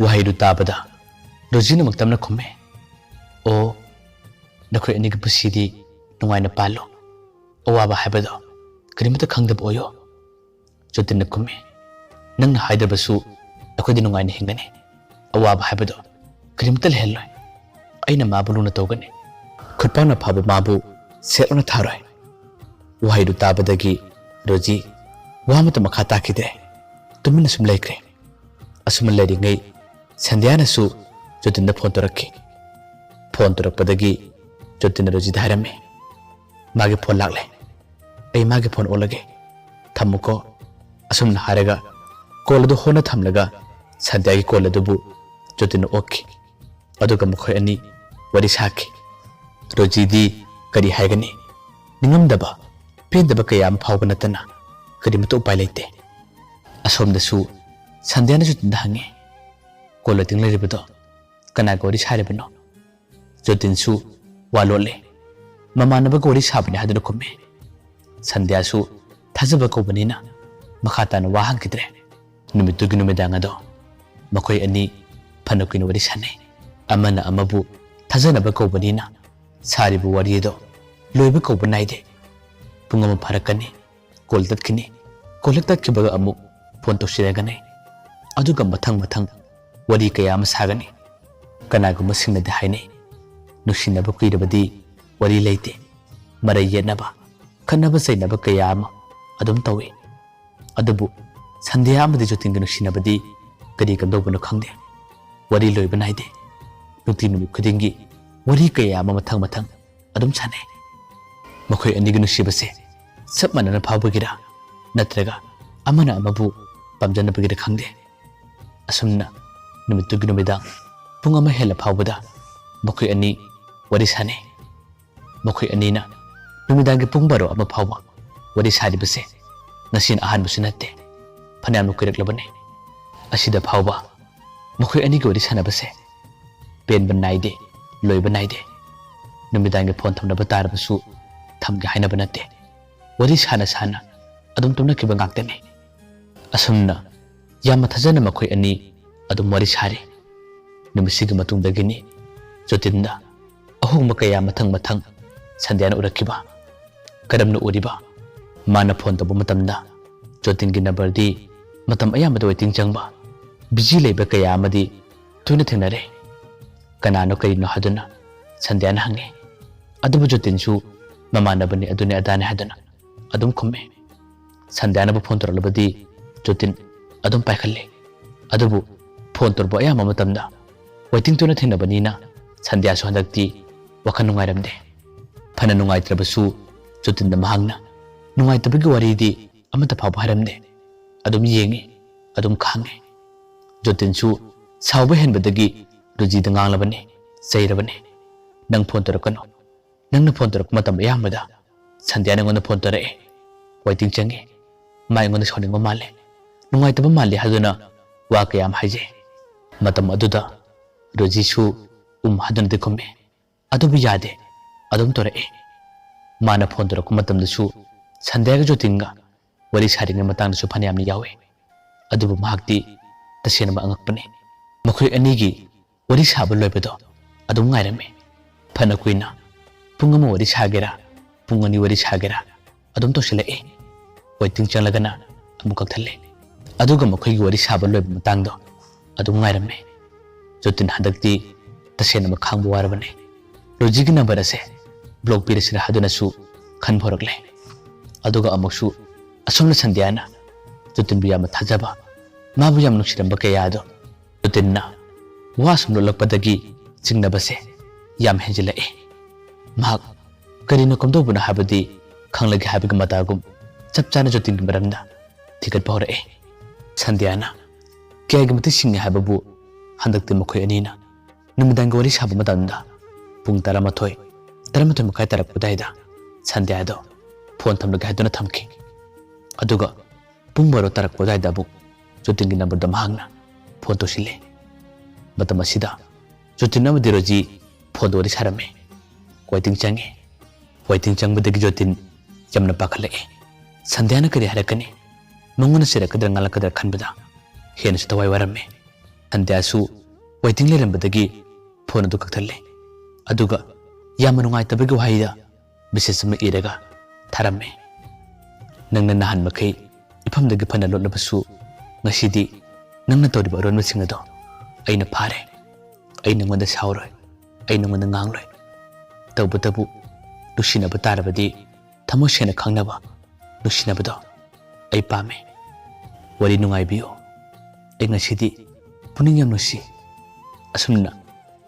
ꯋꯥꯍꯩꯗꯨ ꯇꯥꯕꯗ ꯔꯣꯖꯤꯅ ꯃꯛꯇꯝꯅ ꯈꯨꯝꯃꯤ, "ꯑꯣ, ꯅꯈꯣꯏ ꯑꯅꯤꯒꯤ ꯄꯨꯟꯁꯤꯗꯤ ꯅꯨꯡꯉꯥꯏꯅ ꯄꯥꯜꯂꯨ꯫ ꯑꯋꯥꯕ ꯍꯥꯏꯕꯗꯣ ꯀꯔꯤꯃꯠꯇ ꯈꯪꯗꯕ ꯑꯣꯏꯌꯨ꯫" ꯖꯣꯇꯤꯟꯅ ꯈꯨꯝꯃꯤ, "ꯅꯪꯅ ꯍꯥꯏꯗ꯭ꯔꯕꯁꯨ ꯑꯩꯈꯣꯏꯗꯤ ꯅꯨꯡꯉꯥꯏꯅ ꯍꯤꯡꯒꯅꯤ꯫ ꯑꯋꯥꯕ ꯍꯥꯏꯕꯗꯣ ꯀꯔꯤꯃꯠꯇ ꯂꯩꯍꯜꯂꯣꯏ꯫ ꯑꯩꯅ ꯃꯥꯕꯨ ꯂꯨꯅ ꯇꯧꯒꯅꯤ꯫ ꯈꯨꯠꯄꯥꯛꯅ ꯐꯥꯕ ꯃꯥꯕꯨ ꯁꯦꯠ ꯂꯥꯎꯅ ꯊꯥꯔꯣꯏ꯫" ꯋꯥꯍꯩꯗꯨ ꯇꯥꯕꯗꯒꯤ ꯔꯣꯖꯤ ꯋꯥ ꯑꯃꯠꯇ ꯃꯈꯥ ꯇꯥꯈꯤꯗ꯭ꯔꯦ꯫ ꯇꯨꯃꯤꯟꯅ ꯁꯨꯝ ꯂꯩꯈ꯭ꯔꯦ꯫ ꯑꯁꯨꯝꯅ ꯂꯩꯔꯤꯉꯩ ꯁꯟꯙ꯭ꯌꯥꯅꯁꯨ ꯖꯣꯇꯤꯟꯗ ꯐꯣꯟ ꯇꯧꯔꯛꯈꯤ꯫ ꯐꯣꯟ ꯇꯧꯔꯛꯄꯗꯒꯤ ꯖꯣꯇꯤꯟꯅ ꯔꯣꯖꯤꯗ ꯍꯥꯏꯔꯝꯃꯤ, "ꯃꯥꯒꯤ ꯐꯣꯟ ꯂꯥꯛꯂꯦ꯫ ꯑꯩ ꯃꯥꯒꯤ ꯐꯣꯟ ꯑꯣꯜꯂꯒꯦ꯫ ꯊꯝꯃꯨꯀꯣ꯫" ꯑꯁꯨꯝꯅ ꯍꯥꯏꯔꯒ ꯀꯣꯜ ꯑꯗꯨ ꯍꯣꯟꯅ ꯊꯝꯂꯒ ꯁꯟꯙ꯭ꯌꯥꯒꯤ ꯀꯣꯜ ꯑꯗꯨꯕꯨ ꯖꯣꯇꯤꯟꯅ ꯑꯣꯛꯈꯤ꯫ ꯑꯗꯨꯒ ꯃꯈꯣꯏ ꯑꯅꯤ ꯋꯥꯔꯤ ꯁꯥꯈꯤ꯫ ꯔꯣꯖꯤꯗꯤ ꯀꯔꯤ ꯍꯥꯏꯒꯅꯤ? ꯅꯤꯡꯉꯝꯗꯕ, ꯄꯦꯟꯗꯕ ꯀꯌꯥ ꯑꯃ ꯐꯥꯎꯕ ꯅꯠꯇꯅ ꯀꯔꯤꯃꯠꯇ ꯎꯄꯥꯏ ꯂꯩꯇꯦ꯫ ꯑꯁꯣꯝꯗꯁꯨ ꯁꯟꯙ꯭ꯌꯥꯅ ꯖꯣꯇꯤꯟꯗ ꯍꯪꯉꯤ, "ꯀꯣꯜ ꯋꯦꯇꯤꯡ ꯂꯩꯔꯤꯕꯗꯣ ꯀꯅꯥꯒ ꯋꯥꯔꯤ ꯁꯥꯔꯤꯕꯅꯣ?" ꯖꯣꯇꯤꯟꯁꯨ ꯋꯥ ꯂꯣꯠꯂꯦ꯫ "ꯃꯃꯥꯟꯅꯕꯒ ꯋꯥꯔꯤ ꯁꯥꯕꯅꯤ" ꯍꯥꯏꯗꯨꯅ ꯈꯨꯝꯃꯤ꯫ ꯁꯟꯙ꯭ꯌꯥꯁꯨ ꯊꯥꯖꯕ ꯀꯧꯕꯅꯤꯅ ꯃꯈꯥ ꯇꯥꯅ ꯋꯥ ꯍꯪꯈꯤꯗ꯭ꯔꯦ꯫ ꯅꯨꯃꯤꯠꯇꯨꯒꯤ ꯅꯨꯃꯤꯗꯥꯡ ꯑꯗꯣ ꯃꯈꯣꯏ ꯑꯅꯤ ꯐꯅ ꯀꯨꯏꯅ ꯋꯥꯔꯤ ꯁꯥꯟꯅꯩ꯫ ꯑꯃꯅ ꯑꯃꯕꯨ ꯊꯥꯖꯅꯕ ꯀꯧꯕꯅꯤꯅ ꯁꯥꯔꯤꯕ ꯋꯥꯔꯤ ꯑꯗꯣ ꯂꯣꯏꯕ ꯀꯧꯕ ꯅꯥꯏꯗꯦ꯫ ꯄꯨꯡ ꯑꯃ ꯐꯥꯔꯛꯀꯅꯤ, ꯀꯣꯜ ꯇꯠꯈꯤꯅꯤ, ꯀꯣꯜ ꯍꯦꯛ ꯇꯠꯈꯤꯕꯒ ꯑꯃꯨꯛ ꯐꯣꯟ ꯇꯧꯁꯤꯟꯅꯒꯅꯤ꯫ ꯑꯗꯨꯒ ꯃꯊꯪ ꯃꯊꯪ ꯋꯥꯔꯤ ꯀꯌꯥ ꯑꯃ ꯁꯥꯒꯅꯤ꯫ ꯀꯅꯥꯒꯨꯝꯕꯁꯤꯡꯅꯗꯤ ꯍꯥꯏꯅꯩ, ꯅꯨꯡꯁꯤꯅꯕ ꯀꯨꯏꯔꯕꯗꯤ ꯋꯥꯔꯤ ꯂꯩꯇꯦ, ꯃꯔꯩ ꯌꯦꯠꯅꯕ, ꯈꯠꯅꯕ ꯆꯩꯅꯕ ꯀꯌꯥ ꯑꯃ ꯑꯗꯨꯝ ꯇꯧꯏ꯫ ꯑꯗꯨꯕꯨ ꯁꯟꯙ꯭ꯌꯥ ꯑꯃꯗꯤ ꯖꯣꯇꯤꯟꯒ ꯅꯨꯡꯁꯤꯅꯕꯗꯤ ꯀꯔꯤ ꯀꯝꯗꯧꯕꯅꯣ ꯈꯪꯗꯦ, ꯋꯥꯔꯤ ꯂꯣꯏꯕ ꯅꯥꯏꯗꯦ꯫ ꯅꯨꯡꯇꯤ ꯅꯨꯃꯤꯠ ꯈꯨꯗꯤꯡꯒꯤ ꯋꯥꯔꯤ ꯀꯌꯥ ꯑꯃ ꯃꯊꯪ ꯃꯊꯪ ꯑꯗꯨꯝ ꯁꯥꯟꯅꯩ꯫ ꯃꯈꯣꯏ ꯑꯅꯤꯒꯤ ꯅꯨꯡꯁꯤꯕꯁꯦ ꯆꯞ ꯃꯥꯟꯅꯅ ꯐꯥꯎꯕꯒꯤꯔ ꯅꯠꯇ꯭ꯔꯒ ꯑꯃꯅ ꯑꯃꯕꯨ ꯄꯥꯝꯖꯅꯕꯒꯤꯔ ꯈꯪꯗꯦ, ꯑꯁꯨꯝꯅ ꯅꯨꯃꯤꯠꯇꯨꯒꯤ ꯅꯨꯃꯤꯗꯥꯡ ꯄꯨꯡ ꯑꯃ ꯍꯦꯜꯂ ꯐꯥꯎꯕꯗ ꯃꯈꯣꯏ ꯑꯅꯤ ꯋꯥꯔꯤ ꯁꯥꯟꯅꯩ꯫ ꯃꯈꯣꯏ ꯑꯅꯤꯅ ꯅꯨꯃꯤꯗꯥꯡꯒꯤ ꯄꯨꯡ ꯕꯥꯔꯣ ꯑꯃ ꯐꯥꯎꯕ ꯋꯥꯔꯤ ꯁꯥꯔꯤꯕꯁꯦ ꯉꯁꯤꯅ ꯑꯍꯥꯟꯕꯁꯨ ꯅꯠꯇꯦ꯫ ꯐꯅꯌꯥꯝꯅ ꯀꯨꯏꯔꯛꯂꯕꯅꯤ꯫ ꯑꯁꯤꯗ ꯐꯥꯎꯕ ꯃꯈꯣꯏ ꯑꯅꯤꯒꯤ ꯋꯥꯔꯤ ꯁꯥꯟꯅꯕꯁꯦ ꯄꯦꯟꯕ ꯅꯥꯏꯗꯦ, ꯂꯣꯏꯕ ꯅꯥꯏꯗꯦ꯫ ꯅꯨꯃꯤꯗꯥꯡꯒꯤ ꯐꯣꯟ ꯊꯝꯅꯕ ꯇꯥꯔꯕꯁꯨ ꯊꯝꯒꯦ ꯍꯥꯏꯅꯕ ꯅꯠꯇꯦ꯫ ꯋꯥꯔꯤ ꯁꯥꯅ ꯁꯥꯅ ꯑꯗꯨꯝ ꯇꯨꯝꯅꯈꯤꯕ ꯉꯥꯛꯇꯅꯤ꯫ ꯑꯁꯨꯝꯅ ꯌꯥꯝꯅ ꯊꯥꯖꯅ ꯃꯈꯣꯏ ꯑꯅꯤ ꯑꯗꯨꯝ ꯋꯥꯔꯤ ꯁꯥꯔꯤ꯫ ꯅꯨꯃꯤꯠꯁꯤꯒꯤ ꯃꯇꯨꯡꯗꯒꯤꯅꯤ ꯖꯣꯇꯤꯟꯗ ꯑꯍꯣꯡꯕ ꯀꯌꯥ ꯃꯊꯪ ꯃꯊꯪ ꯁꯟꯙ꯭ꯌꯥꯅ ꯎꯔꯛꯈꯤꯕ꯫ ꯀꯔꯝꯅ ꯎꯔꯤꯕ? ꯃꯥꯅ ꯐꯣꯟ ꯇꯧꯕ ꯃꯇꯝꯗ ꯖꯣꯇꯤꯟꯒꯤ ꯅꯝꯕꯔꯗꯤ ꯃꯇꯝ ꯑꯌꯥꯝꯕꯗ ꯋꯦꯇꯤꯡ ꯆꯪꯕ, ꯕꯤꯖꯤ ꯂꯩꯕ ꯀꯌꯥ ꯑꯃꯗꯤ ꯇꯣꯏꯅ ꯊꯦꯡꯅꯔꯦ꯫ ꯀꯅꯥꯅꯣ ꯀꯔꯤꯅꯣ ꯍꯥꯏꯗꯨꯅ ꯁꯟꯙ꯭ꯌꯥꯅ ꯍꯪꯉꯤ꯫ ꯑꯗꯨꯕꯨ ꯖꯣꯇꯤꯟꯁꯨ ꯃꯃꯥꯟꯅꯕꯅꯤ, ꯑꯗꯨꯅꯤ ꯑꯗꯥꯅꯤ ꯍꯥꯏꯗꯨꯅ ꯑꯗꯨꯝ ꯈꯨꯝꯃꯤ꯫ ꯁꯟꯙ꯭ꯌꯥꯅꯕꯨ ꯐꯣꯟ ꯇꯧꯔꯛꯂꯕꯗꯤ ꯖꯣꯇꯤꯟ ꯑꯗꯨꯝ ꯄꯥꯏꯈꯠꯂꯤ꯫ ꯑꯗꯨꯕꯨ ꯐꯣꯟ ꯇꯧꯔꯛꯄ ꯑꯌꯥꯝꯕ ꯃꯇꯝꯗ ꯋꯦꯇꯤꯡ ꯇꯣꯏꯅ ꯊꯦꯡꯅꯕꯅꯤꯅ ꯁꯟꯙ꯭ꯌꯥꯁꯨ ꯍꯟꯗꯛꯇꯤ ꯋꯥꯈꯜ ꯅꯨꯡꯉꯥꯏꯔꯝꯗꯦ꯫ ꯐꯅ ꯅꯨꯡꯉꯥꯏꯇ꯭ꯔꯕꯁꯨ ꯖꯣꯇꯤꯟꯗ ꯃꯍꯥꯛꯅ ꯅꯨꯡꯉꯥꯏꯇꯕꯒꯤ ꯋꯥꯔꯤꯗꯤ ꯑꯃꯠꯇ ꯐꯥꯎꯕ ꯍꯥꯏꯔꯝꯗꯦ꯫ ꯑꯗꯨꯝ ꯌꯦꯡꯉꯤ, ꯑꯗꯨꯝ ꯈꯥꯡꯉꯤ꯫ ꯖꯣꯇꯤꯟꯁꯨ ꯁꯥꯎꯕ ꯍꯦꯟꯕꯗꯒꯤ ꯔꯨꯖꯤꯗ ꯉꯥꯡꯂꯕꯅꯤ, ꯆꯩꯔꯕꯅꯤ꯫ "ꯅꯪ ꯐꯣꯟ ꯇꯧꯔꯛꯀꯅꯨ꯫ ꯅꯪꯅ ꯐꯣꯟ ꯇꯧꯔꯛꯄ ꯃꯇꯝ ꯑꯌꯥꯝꯕꯗ ꯁꯟꯙ꯭ꯌꯥꯅ ꯑꯩꯉꯣꯟꯗ ꯐꯣꯟ ꯇꯧꯔꯛꯑꯦ꯫ ꯋꯦꯇꯤꯡ ꯆꯪꯉꯦ꯫ ꯃꯥ ꯑꯩꯉꯣꯟꯗ ꯁꯥꯎꯅꯤꯡꯕ ꯃꯥꯜꯂꯦ, ꯅꯨꯡꯉꯥꯏꯇꯕ ꯃꯥꯜꯂꯦ ꯍꯥꯏꯗꯨꯅ ꯋꯥ ꯀꯌꯥ ꯑꯃ ꯍꯥꯏꯖꯩ꯫ ꯃꯇꯝ ꯑꯗꯨꯗ ꯔꯣꯖꯤꯁꯨ ꯎꯝ ꯍꯥꯏꯗꯨꯅꯗꯤ ꯈꯨꯝꯃꯦ꯫ ꯑꯗꯨꯕꯨ ꯌꯥꯗꯦ, ꯑꯗꯨꯝ ꯇꯧꯔꯛꯑꯦ꯫ ꯃꯥꯅ ꯐꯣꯟ ꯇꯧꯔꯛꯄ ꯃꯇꯝꯗꯁꯨ ꯁꯟꯙ꯭ꯌꯥꯒ ꯖꯣꯇꯤꯟꯒ ꯋꯥꯔꯤ ꯁꯥꯔꯤꯉꯩ ꯃꯇꯥꯡꯗꯁꯨ ꯐꯅꯌꯥꯝꯅ ꯌꯥꯎꯏ꯫ ꯑꯗꯨꯕꯨ ꯃꯍꯥꯛꯇꯤ ꯇꯁꯦꯡꯅꯃꯛ ꯑꯉꯛꯄꯅꯤ꯫ ꯃꯈꯣꯏ ꯑꯅꯤꯒꯤ ꯋꯥꯔꯤ ꯁꯥꯕ ꯂꯣꯏꯕꯗꯣ ꯑꯗꯨꯝ ꯉꯥꯏꯔꯝꯃꯤ꯫ ꯐꯅ ꯀꯨꯏꯅ, ꯄꯨꯡ ꯑꯃ ꯋꯥꯔꯤ ꯁꯥꯒꯦꯔꯥ, ꯄꯨꯡ ꯑꯅꯤ ꯋꯥꯔꯤ ꯁꯥꯒꯦꯔꯥ, ꯑꯗꯨꯝ ꯇꯧꯁꯤꯜꯂꯛꯏ꯫ ꯋꯦꯇꯤꯡ ꯆꯪꯂꯒꯅ ꯑꯃꯨꯛ ꯀꯛꯊꯠꯂꯤ꯫ ꯑꯗꯨꯒ ꯃꯈꯣꯏꯒꯤ ꯋꯥꯔꯤ ꯁꯥꯕ ꯂꯣꯏꯕ ꯃꯇꯥꯡꯗꯣ ꯑꯗꯨꯝ ꯉꯥꯏꯔꯝꯃꯤ꯫ ꯖꯣꯇꯤꯟ ꯍꯟꯗꯛꯇꯤ ꯇꯁꯦꯡꯅꯃꯛ ꯈꯥꯡꯕ ꯋꯥꯔꯕꯅꯤ꯫ ꯔꯣꯖꯤꯒꯤ ꯅꯝꯕꯔ ꯑꯁꯦ ꯕ꯭ꯂꯣꯛ ꯄꯤꯔꯁꯤꯔꯥ ꯍꯥꯏꯗꯨꯅꯁꯨ ꯈꯟꯕ ꯍꯧꯔꯛꯂꯦ꯫ ꯑꯗꯨꯒ ꯑꯃꯨꯛꯁꯨ ꯑꯁꯣꯝꯅ ꯁꯟꯙ꯭ꯌꯥꯅ ꯖꯣꯇꯤꯟꯕꯨ ꯌꯥꯝꯅ ꯊꯥꯖꯕ, ꯃꯥꯕꯨ ꯌꯥꯝ ꯅꯨꯡꯁꯤꯔꯝꯕ ꯀꯌꯥ ꯑꯗꯣ ꯖꯣꯇꯤꯟꯅ ꯋꯥ ꯁꯨꯝ ꯂꯣꯠꯂꯛꯄꯗꯒꯤ ꯆꯤꯡꯅꯕꯁꯦ ꯌꯥꯝ ꯍꯦꯟꯖꯤꯜꯂꯛꯏ꯫ ꯃꯍꯥꯛ ꯀꯔꯤꯅꯣ ꯀꯝꯗꯧꯕꯅꯣ ꯍꯥꯏꯕꯗꯤ ꯈꯪꯂꯒꯦ ꯍꯥꯏꯕꯒꯤ ꯃꯇꯥꯒꯨꯝ ꯆꯞ ꯆꯥꯅ ꯖꯣꯇꯤꯟꯒꯤ ꯃꯔꯝꯗ ꯊꯤꯒꯠꯄ ꯍꯧꯔꯛꯑꯦ꯫ ꯁꯟꯙ꯭ꯌꯥꯅ ꯀꯌꯥꯒꯤ ꯃꯇꯤꯛ ꯁꯤꯡꯉꯤ ꯍꯥꯏꯕꯕꯨ ꯍꯟꯗꯛꯇꯤ ꯃꯈꯣꯏ ꯑꯅꯤꯅ ꯅꯨꯃꯤꯗꯥꯡꯒꯤ ꯋꯥꯔꯤ ꯁꯥꯕ ꯃꯇꯝꯗ ꯄꯨꯡ ꯇꯔꯥꯃꯥꯊꯣꯏ, ꯇꯔꯥꯃꯥꯊꯣꯏ ꯃꯈꯥꯏ ꯇꯥꯔꯛꯄ ꯑꯗꯨꯋꯥꯏꯗ ꯁꯟꯙ꯭ꯌꯥꯗꯣ ꯐꯣꯟ ꯊꯝꯂꯒꯦ ꯍꯥꯏꯗꯨꯅ ꯊꯝꯈꯤ꯫ ꯑꯗꯨꯒ ꯄꯨꯡ ꯕꯥꯔꯣ ꯇꯥꯔꯛꯄ ꯑꯗꯨꯋꯥꯏꯗ ꯑꯃꯨꯛ ꯖꯣꯇꯤꯟꯒꯤ ꯅꯝꯕꯔꯗ ꯃꯍꯥꯛꯅ ꯐꯣꯟ ꯇꯧꯁꯤꯜꯂꯦ꯫ ꯃꯇꯝ ꯑꯁꯤꯗ ꯖꯣꯇꯤꯟ ꯑꯃꯗꯤ ꯔꯣꯖꯤ ꯐꯣꯟꯗ ꯋꯥꯔꯤ ꯁꯥꯔꯝꯃꯤ꯫ ꯋꯦꯇꯤꯡ ꯆꯪꯉꯤ꯫ ꯋꯦꯇꯤꯡ ꯆꯪꯕꯗꯒꯤ ꯖꯣꯇꯤꯟ ꯌꯥꯝꯅ ꯄꯥꯈꯠꯂꯛꯑꯦ꯫ ꯁꯟꯙ꯭ꯌꯥꯅ ꯀꯔꯤ ꯍꯥꯏꯔꯛꯀꯅꯤ? ꯃꯉꯣꯟꯗ ꯆꯩꯔꯛꯀꯗ꯭ꯔꯥ ꯉꯥꯡꯂꯛꯀꯗ꯭ꯔꯥ ꯈꯟꯕꯗ ꯍꯦꯟꯅꯁꯨ ꯊꯋꯥꯏ ꯋꯥꯔꯝꯃꯤ꯫ ꯁꯟꯙ꯭ꯌꯥꯁꯨ ꯋꯦꯇꯤꯡ ꯂꯩꯔꯝꯕꯗꯒꯤ ꯐꯣꯟ ꯑꯗꯨ ꯀꯛꯊꯠꯂꯦ꯫ ꯑꯗꯨꯒ ꯌꯥꯝꯅ ꯅꯨꯡꯉꯥꯏꯇꯕꯒꯤ ꯋꯥꯍꯩꯗ ꯃꯦꯁꯦꯖ ꯑꯃ ꯏꯔꯒ ꯊꯥꯔꯝꯃꯦ꯫ "ꯅꯪꯅ ꯅꯍꯥꯟ ꯃꯈꯩ ꯏꯐꯝꯗꯒꯤ ꯐꯅ ꯂꯣꯠꯂꯕꯁꯨ ꯉꯁꯤꯗꯤ ꯅꯪꯅ ꯇꯧꯔꯤꯕ ꯑꯔꯣꯟꯕꯁꯤꯡ ꯑꯗꯣ ꯑꯩꯅ ꯐꯥꯔꯦ꯫ ꯑꯩ ꯅꯪꯉꯣꯟꯗ ꯁꯥꯎꯔꯣꯏ, ꯑꯩ ꯅꯪꯉꯣꯟꯗ ꯉꯥꯡꯂꯣꯏ꯫ ꯇꯧꯕꯇꯕꯨ ꯅꯨꯡꯁꯤꯅꯕ ꯇꯥꯔꯕꯗꯤ ꯊꯃꯣꯏ ꯁꯦꯡꯅ ꯈꯪꯅꯕ ꯅꯨꯡꯁꯤꯅꯕꯗꯣ ꯑꯩ ꯄꯥꯝꯃꯦ꯫ ꯋꯥꯔꯤ ꯅꯨꯡꯉꯥꯏꯕꯤꯌꯨ꯫ ꯑꯩ ꯉꯁꯤꯗꯤ ꯄꯨꯛꯅꯤꯡ ꯌꯥꯝ ꯅꯨꯡꯁꯤ꯫" ꯑꯁꯨꯝꯅ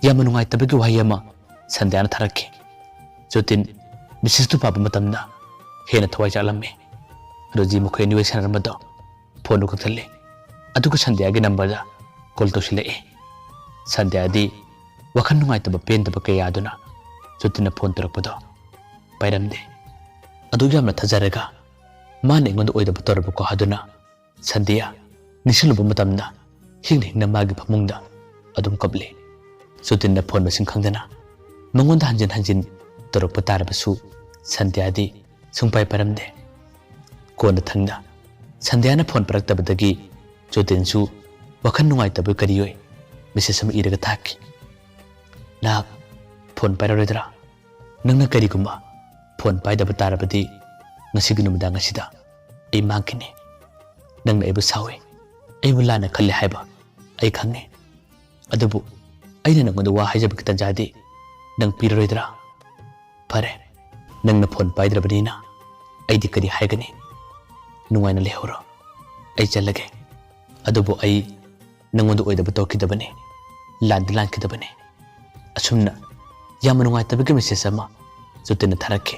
ꯌꯥꯝꯅ ꯅꯨꯡꯉꯥꯏꯇꯕꯒꯤ ꯋꯥꯍꯩ ꯑꯃ ꯁꯟꯙ꯭ꯌꯥꯅ ꯊꯥꯔꯛꯈꯤ꯫ ꯖꯣꯇꯤꯟ ꯃꯦꯁꯦꯖꯇꯨ ꯄꯥꯕ ꯃꯇꯝꯗ ꯍꯦꯟꯅ ꯊꯋꯥꯏ ꯆꯥꯛꯂꯝꯃꯤ꯫ ꯔꯣꯖꯤ ꯃꯈꯣꯏ ꯑꯅꯤ ꯋꯥꯔꯤ ꯁꯥꯟꯅꯔꯝꯕꯗꯣ ꯐꯣꯟꯗꯨ ꯀꯛꯊꯠꯂꯦ꯫ ꯑꯗꯨꯒ ꯁꯟꯙ꯭ꯌꯥꯒꯤ ꯅꯝꯕꯔꯗ ꯀꯣꯜ ꯇꯧꯁꯤꯜꯂꯛꯑꯦ꯫ ꯁꯟꯙ꯭ꯌꯥꯗꯤ ꯋꯥꯈꯜ ꯅꯨꯡꯉꯥꯏꯇꯕ ꯄꯦꯟꯗꯕ ꯀꯌꯥ ꯑꯗꯨꯅ ꯖꯣꯇꯤꯟꯅ ꯐꯣꯟ ꯇꯧꯔꯛꯄꯗꯣ ꯄꯥꯏꯔꯝꯗꯦ꯫ ꯑꯗꯨꯛ ꯌꯥꯝꯅ ꯊꯥꯖꯔꯒ ꯃꯥꯅ ꯑꯩꯉꯣꯟꯗ ꯑꯣꯏꯗꯕ ꯇꯧꯔꯕꯀꯣ ꯍꯥꯏꯗꯨꯅ ꯁꯟꯗ꯭ꯌꯥ ꯅꯤꯡꯁꯤꯡꯂꯨꯕ ꯃꯇꯝꯗ ꯍꯤꯡꯅ ꯍꯤꯡꯅ ꯃꯥꯒꯤ ꯐꯃꯨꯡꯗ ꯑꯗꯨꯝ ꯀꯞꯂꯤ꯫ ꯖꯣꯇꯤꯟꯅ ꯐꯣꯟ ꯃꯁꯤꯡ ꯈꯪꯗꯅ ꯃꯉꯣꯟꯗ ꯍꯟꯖꯤꯟ ꯍꯟꯖꯤꯟ ꯇꯧꯔꯛꯄ ꯇꯥꯔꯕꯁꯨ ꯁꯟꯗ꯭ꯌꯥꯗꯤ ꯁꯨꯡꯄꯥꯏ ꯄꯥꯏꯔꯝꯗꯦ꯫ ꯀꯣꯟꯅꯊꯪꯗ ꯁꯟꯗ꯭ꯌꯥꯅ ꯐꯣꯟ ꯄꯥꯏꯔꯛꯇꯕꯗꯒꯤ ꯖꯣꯇꯤꯟꯁꯨ ꯋꯥꯈꯜ ꯅꯨꯡꯉꯥꯏꯇꯕ ꯀꯔꯤꯑꯣꯏ ꯃꯦꯁꯦꯖ ꯑꯃ ꯏꯔꯒ ꯊꯥꯈꯤ꯫ "ꯅꯍꯥꯛ ꯐꯣꯟ ꯄꯥꯏꯔꯔꯣꯏꯗ꯭ꯔꯥ? ꯅꯪꯅ ꯀꯔꯤꯒꯨꯝꯕ ꯐꯣꯟ ꯄꯥꯏꯗꯕ ꯇꯥꯔꯕꯗꯤ ꯉꯁꯤꯒꯤ ꯅꯨꯃꯤꯗꯥꯡ ꯑꯁꯤꯗ ꯑꯩ ꯃꯥꯡꯈꯤꯅꯤ꯫ ꯅꯪꯅ ꯑꯩꯕꯨ ꯁꯥꯎꯏ, ꯑꯩꯕꯨ ꯂꯥꯟꯅ ꯈꯜꯂꯦ ꯍꯥꯏꯕ ꯑꯩ ꯈꯪꯉꯤ꯫ ꯑꯗꯨꯕꯨ ꯑꯩꯅ ꯅꯪꯉꯣꯟꯗ ꯋꯥ ꯍꯥꯏꯖꯕꯒꯤ ꯇꯥꯟꯖꯥꯗꯤ ꯅꯪ ꯄꯤꯔꯔꯣꯏꯗ꯭ꯔꯥ? ꯐꯔꯦ, ꯅꯪꯅ ꯐꯣꯟ ꯄꯥꯏꯗ꯭ꯔꯕꯅꯤꯅ ꯑꯩꯗꯤ ꯀꯔꯤ ꯍꯥꯏꯒꯅꯤ? ꯅꯨꯡꯉꯥꯏꯅ ꯂꯩꯍꯧꯔꯣ꯫ ꯑꯩ ꯆꯠꯂꯒꯦ꯫ ꯑꯗꯨꯕꯨ ꯑꯩ ꯅꯪꯉꯣꯟꯗ ꯑꯣꯏꯗꯕ ꯇꯧꯈꯤꯗꯕꯅꯤ, ꯂꯥꯟꯗꯤ ꯂꯥꯟꯈꯤꯗꯕꯅꯤ꯫" ꯑꯁꯨꯝꯅ ꯌꯥꯝꯅ ꯅꯨꯡꯉꯥꯏꯇꯕꯒꯤ ꯃꯦꯁꯦꯖ ꯑꯃ ꯖꯣꯇꯤꯟꯅ ꯊꯥꯔꯛꯈꯤ꯫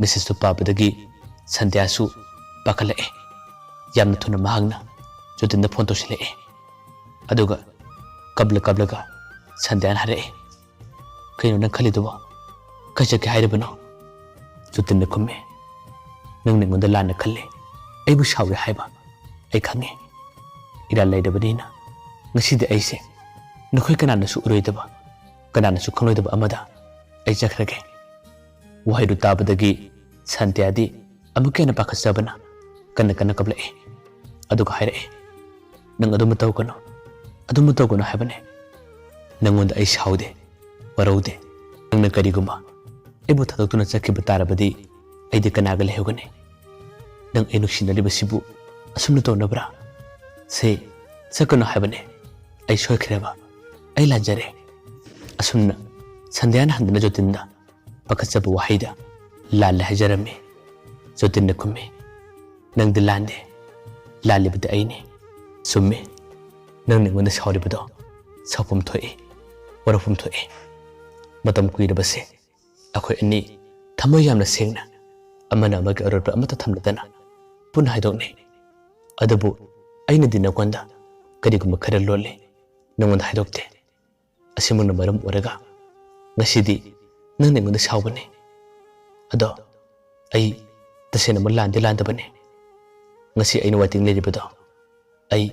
ꯃꯦꯁꯦꯖꯇꯨ ꯄꯥꯕꯗꯒꯤ ꯁꯟꯗ꯭ꯌꯥꯁꯨ ꯄꯥꯈꯠꯂꯛꯑꯦ꯫ ꯌꯥꯝꯅ ꯊꯨꯅ ꯃꯍꯥꯛꯅ ꯖꯣꯇꯤꯟꯗ ꯐꯣꯟ ꯇꯧꯁꯤꯜꯂꯛꯑꯦ꯫ ꯑꯗꯨꯒ ꯀꯞꯂ ꯀꯞꯂꯒ ꯁꯟꯗ꯭ꯌꯥꯅ ꯍꯥꯏꯔꯛꯑꯦ, "ꯀꯩꯅꯣ ꯅꯪ ꯈꯜꯂꯤꯗꯨꯕꯣ? ꯀꯥꯏ ꯆꯠꯀꯦ ꯍꯥꯏꯔꯤꯕꯅꯣ?" ꯖꯣꯇꯤꯟꯅ ꯈꯨꯝꯃꯦ, "ꯅꯪꯅ ꯑꯩꯉꯣꯟꯗ ꯂꯥꯟꯅ ꯈꯜꯂꯦ, ꯑꯩꯕꯨ ꯁꯥꯎꯔꯦ ꯍꯥꯏꯕ ꯑꯩ ꯈꯪꯉꯦ꯫ ꯏꯔꯥꯜ ꯂꯩꯔꯕꯅꯤꯅ ꯉꯁꯤꯗꯤ ꯑꯩꯁꯦ ꯅꯈꯣꯏ ꯀꯅꯥꯅꯁꯨ ꯎꯔꯣꯏꯗꯕ, ꯀꯅꯥꯅꯁꯨ ꯈꯪꯂꯣꯏꯗꯕ ꯑꯃꯗ ꯑꯩ ꯆꯠꯈ꯭ꯔꯒꯦ꯫" ꯋꯥꯍꯩꯗꯨ ꯇꯥꯕꯗꯒꯤ ꯁꯟꯗ꯭ꯌꯥꯗꯤ ꯑꯃꯨꯛꯀ ꯍꯦꯟꯅ ꯄꯥꯈꯠꯆꯕꯅ ꯀꯟꯅ ꯀꯟꯅ ꯀꯞꯂꯛꯑꯦ꯫ ꯑꯗꯨꯒ ꯍꯥꯏꯔꯛꯑꯦ, "ꯅꯪ ꯑꯗꯨꯝꯕ ꯇꯧꯒꯅꯨ, ꯑꯗꯨꯝꯕ ꯇꯧꯒꯅꯨ ꯍꯥꯏꯕꯅꯦ꯫ ꯅꯪꯉꯣꯟꯗ ꯑꯩ ꯁꯥꯎꯗꯦ, ꯋꯥꯔꯧꯗꯦ꯫ ꯅꯪꯅ ꯀꯔꯤꯒꯨꯝꯕ ꯑꯩꯕꯨ ꯊꯥꯗꯣꯛꯇꯨꯅ ꯆꯠꯈꯤꯕ ꯇꯥꯔꯕꯗꯤ ꯑꯩꯗꯤ ꯀꯅꯥꯒ ꯂꯩꯍꯧꯒꯅꯤ? ꯅꯪ ꯑꯩ ꯅꯨꯡꯁꯤꯅꯔꯤꯕꯁꯤꯕꯨ ꯑꯁꯨꯝꯅ ꯇꯧꯅꯕ꯭ꯔꯥ? ꯁꯦ, ꯆꯠꯀꯅꯨ ꯍꯥꯏꯕꯅꯦ꯫ ꯑꯩ ꯁꯣꯏꯈ꯭ꯔꯦꯕ, ꯑꯩ ꯂꯥꯟꯖꯔꯦ꯫" ꯑꯁꯨꯝꯅ ꯁꯟꯗ꯭ꯌꯥꯅ ꯍꯟꯗꯨꯅ ꯖꯣꯇꯤꯟꯗ ꯄꯥꯈꯠꯆꯕ ꯋꯥꯍꯩꯗ ꯂꯥꯜꯂꯦ ꯍꯥꯏꯖꯔꯝꯃꯤ꯫ ꯖꯣꯇꯤꯟꯅ ꯈꯨꯝꯃꯤ, "ꯅꯪꯗꯤ ꯂꯥꯟꯗꯦ, ꯂꯥꯜꯂꯤꯕꯗꯤ ꯑꯩꯅꯤ꯫ ꯆꯨꯝꯃꯤ, ꯅꯪꯅ ꯑꯩꯉꯣꯟꯗ ꯁꯥꯎꯔꯤꯕꯗꯣ ꯁꯥꯎꯐꯝ ꯊꯣꯛꯏ, ꯋꯥꯔꯧꯐꯝ ꯊꯣꯛꯏ꯫ ꯃꯇꯝ ꯀꯨꯏꯔꯕꯁꯦ ꯑꯩꯈꯣꯏ ꯑꯅꯤ ꯊꯃꯣꯏ ꯌꯥꯝꯅ ꯁꯦꯡꯅ ꯑꯃꯅ ꯑꯃꯒꯤ ꯑꯔꯣꯠꯄ ꯑꯃꯠꯇ ꯊꯝꯅꯗꯅ ꯄꯨꯟꯅ ꯍꯥꯏꯗꯣꯛꯅꯩ꯫ ꯑꯗꯨꯕꯨ ꯑꯩꯅꯗꯤ ꯅꯉꯣꯟꯗ ꯀꯔꯤꯒꯨꯝꯕ ꯈꯔ ꯂꯣꯜꯂꯤ, ꯅꯉꯣꯟꯗ ꯍꯥꯏꯗꯣꯛꯇꯦ꯫ ꯑꯁꯤꯃꯛꯅ ꯃꯔꯝ ꯑꯣꯏꯔꯒ ꯉꯁꯤꯗꯤ ꯅꯪꯅ ꯑꯩꯉꯣꯟꯗ ꯁꯥꯎꯒꯅꯤ꯫ ꯑꯗꯣ ꯑꯩ ꯇꯁꯦꯡꯅꯃꯛ ꯂꯥꯟꯗꯤ ꯂꯥꯟꯗꯕꯅꯤ꯫ ꯉꯁꯤ ꯑꯩꯅ waiting ꯂꯩꯔꯤꯕꯗꯣ ꯑꯩ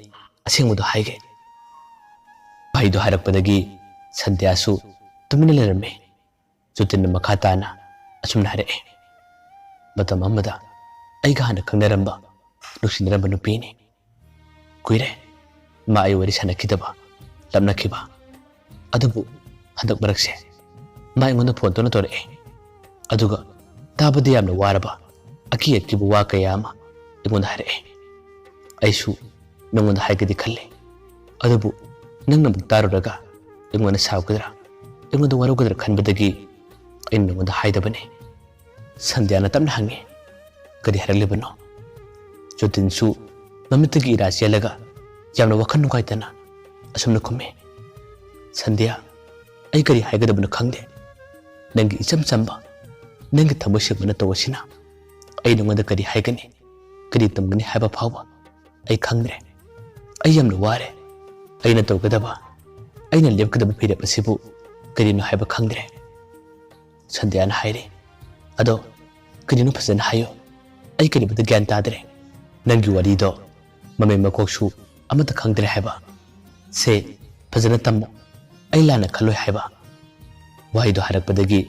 ꯑꯁꯦꯡꯕꯗꯣ ꯍꯥꯏꯒꯦ꯫ ꯋꯥꯍꯩꯗꯣ ꯍꯥꯏꯔꯛꯄꯗꯒꯤ ꯁꯟꯙ꯭ꯌꯥꯁꯨ ꯇꯨꯃꯤꯟꯅ ꯂꯩꯔꯝꯃꯤ꯫ ꯖꯣꯇꯤꯟꯅ ꯃꯈꯥ ꯇꯥꯅ ꯑꯁꯨꯝꯅ ꯍꯥꯏꯔꯛꯑꯦ, "ꯃꯇꯝ ꯑꯃꯗ ꯑꯩꯒ ꯍꯥꯟꯅ ꯈꯪꯅꯔꯝꯕ, ꯅꯨꯡꯁꯤꯅꯔꯝꯕ ꯅꯨꯄꯤꯅꯤ꯫ ꯀꯨꯏꯔꯦ ꯃꯥ ꯑꯩ ꯋꯥꯔꯤ ꯁꯥꯟꯅꯈꯤꯗꯕ, ꯂꯥꯞꯅꯈꯤꯕ꯫ ꯑꯗꯨꯕꯨ ꯍꯟꯗꯛ ꯃꯔꯛꯁꯦ ꯃꯥ ꯑꯩꯉꯣꯟꯗ ꯐꯣꯟ ꯇꯧꯅ ꯇꯧꯔꯛꯑꯦ꯫ ꯑꯗꯨꯒ ꯇꯥꯕꯗ ꯌꯥꯝꯅ ꯋꯥꯔꯕ, ꯑꯀꯤ ꯑꯀꯤꯕ ꯋꯥ ꯀꯌꯥ ꯑꯃ ꯑꯩꯉꯣꯟꯗ ꯍꯥꯏꯔꯛꯑꯦ꯫ ꯑꯩꯁꯨ ꯅꯪꯉꯣꯟꯗ ꯍꯥꯏꯒꯗꯤ ꯈꯜꯂꯤ꯫ ꯑꯗꯨꯕꯨ ꯅꯪꯅ ꯑꯃꯨꯛ ꯇꯥꯔꯨꯔꯒ ꯑꯩꯉꯣꯟꯗ ꯁꯥꯎꯒꯗ꯭ꯔꯥ, ꯑꯩꯉꯣꯟꯗ ꯋꯥꯔꯧꯒꯗ꯭ꯔꯥ ꯈꯟꯕꯗꯒꯤ ꯑꯩꯅ ꯅꯪꯉꯣꯟꯗ ꯍꯥꯏꯗꯕꯅꯤ꯫" ꯁꯟꯙ꯭ꯌꯥꯅ ꯇꯞꯅ ꯍꯪꯉꯤ, "ꯀꯔꯤ ꯍꯥꯏꯔꯛꯂꯤꯕꯅꯣ?" ꯖꯣꯇꯤꯟꯁꯨ ꯃꯃꯤꯠꯇꯒꯤ ꯏꯔꯥ ꯆꯦꯜꯂꯒ ꯌꯥꯝꯅ ꯋꯥꯈꯜ ꯅꯨꯡꯉꯥꯏꯇꯅ ꯑꯁꯨꯝꯅ ꯈꯨꯝꯃꯤ, "ꯁꯟꯙ꯭ꯌꯥ, ꯑꯩ ꯀꯔꯤ ꯍꯥꯏꯒꯗꯕꯅꯣ ꯈꯪꯗꯦ꯫ ꯅꯪꯒꯤ ꯏꯆꯝ ꯆꯝꯕ, ꯅꯪꯒꯤ ꯊꯃꯣꯏ ꯁꯦꯡꯕ ꯅꯇꯧ ꯑꯁꯤꯅ ꯑꯩ ꯅꯉꯣꯟꯗ ꯀꯔꯤ ꯍꯥꯏꯒꯅꯤ, ꯀꯔꯤ ꯇꯝꯒꯅꯤ ꯍꯥꯏꯕ ꯐꯥꯎꯕ ꯑꯩ ꯈꯪꯗ꯭ꯔꯦ꯫ ꯑꯩ ꯌꯥꯝꯅ ꯋꯥꯔꯦ꯫ ꯑꯩꯅ ꯇꯧꯒꯗꯕ, ꯑꯩꯅ ꯂꯦꯞꯀꯗꯕ ꯐꯤꯔꯦꯞ ꯑꯁꯤꯕꯨ ꯀꯔꯤꯅꯣ ꯍꯥꯏꯕ ꯈꯪꯗ꯭ꯔꯦ꯫" ꯁꯟꯙ꯭ꯌꯥꯅ ꯍꯥꯏꯔꯤ, "ꯑꯗꯣ ꯀꯔꯤꯅꯣ ꯐꯖꯅ ꯍꯥꯏꯌꯨ꯫ ꯑꯩ ꯀꯔꯤꯃꯠꯇ ꯒ꯭ꯌꯥꯟ ꯇꯥꯗ꯭ꯔꯦ꯫ ꯅꯪꯒꯤ ꯋꯥꯔꯤꯗꯣ ꯃꯃꯩ ꯃꯀꯣꯛꯁꯨ ꯑꯃꯠꯇ ꯈꯪꯗ꯭ꯔꯦ ꯍꯥꯏꯕ꯫ ꯁꯦ, ꯐꯖꯅ ꯇꯝꯃꯨ꯫ ꯑꯩ ꯂꯥꯟꯅ ꯈꯜꯂꯣꯏ ꯍꯥꯏꯕ꯫" ꯋꯥꯍꯩꯗꯣ ꯍꯥꯏꯔꯛꯄꯗꯒꯤ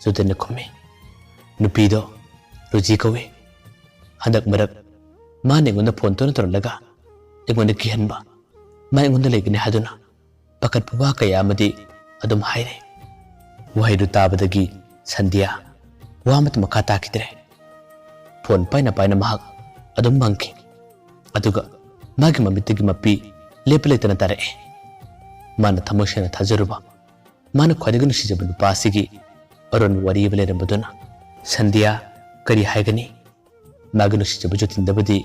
ꯖꯣꯇꯤꯟꯅ ꯈꯨꯝꯃꯤ, "ꯅꯨꯄꯤꯗꯣ ꯔꯣꯖꯤ ꯀꯧꯏ꯫ ꯍꯟꯗꯛ ꯃꯔꯛ ꯃꯥꯅ ꯑꯩꯉꯣꯟꯗ ꯐꯣꯟ ꯇꯣꯏꯅ ꯇꯧꯔꯛꯂꯒ ꯑꯩꯉꯣꯟꯗ ꯀꯤꯍꯟꯕ, ꯃꯥ ꯑꯩꯉꯣꯟꯗ ꯂꯩꯒꯅꯤ ꯍꯥꯏꯗꯨꯅ ꯄꯥꯈꯠꯄ ꯋꯥ ꯀꯌꯥ ꯑꯃꯗꯤ ꯑꯗꯨꯝ ꯍꯥꯏꯔꯦ꯫" ꯋꯥꯍꯩꯗꯨ ꯇꯥꯕꯗꯒꯤ ꯁꯟꯙ꯭ꯌꯥ ꯋꯥ ꯑꯃꯠꯇ ꯃꯈꯥ ꯇꯥꯈꯤꯗ꯭ꯔꯦ꯫ ꯐꯣꯟ ꯄꯥꯏꯅ ꯄꯥꯏꯅ ꯃꯍꯥꯛ ꯑꯗꯨꯝ ꯃꯪꯈꯤ꯫ ꯑꯗꯨꯒ ꯃꯥꯒꯤ ꯃꯃꯤꯠꯇꯒꯤ ꯃꯄꯤ ꯂꯦꯞꯄ ꯂꯩꯇꯅ ꯇꯥꯔꯛꯑꯦ꯫ ꯃꯥꯅ ꯊꯃꯣꯏ ꯁꯦꯡꯅ ꯊꯥꯖꯔꯨꯕ, ꯃꯥꯅ ꯈ꯭ꯋꯥꯏꯗꯒꯤ ꯅꯨꯡꯁꯤꯖꯕ ꯅꯨꯄꯥ ꯑꯁꯤꯒꯤ ꯑꯔꯣꯟꯕ ꯋꯥꯔꯤ ꯑꯃ ꯂꯩꯔꯝꯕꯗꯨꯅ ꯁꯟꯙ꯭ꯌꯥ ꯀꯔꯤ ꯍꯥꯏꯒꯅꯤ? ꯃꯥꯒꯤ ꯅꯨꯡꯁꯤꯖꯕ ꯖꯣꯇꯤꯟꯗꯕꯨꯗꯤ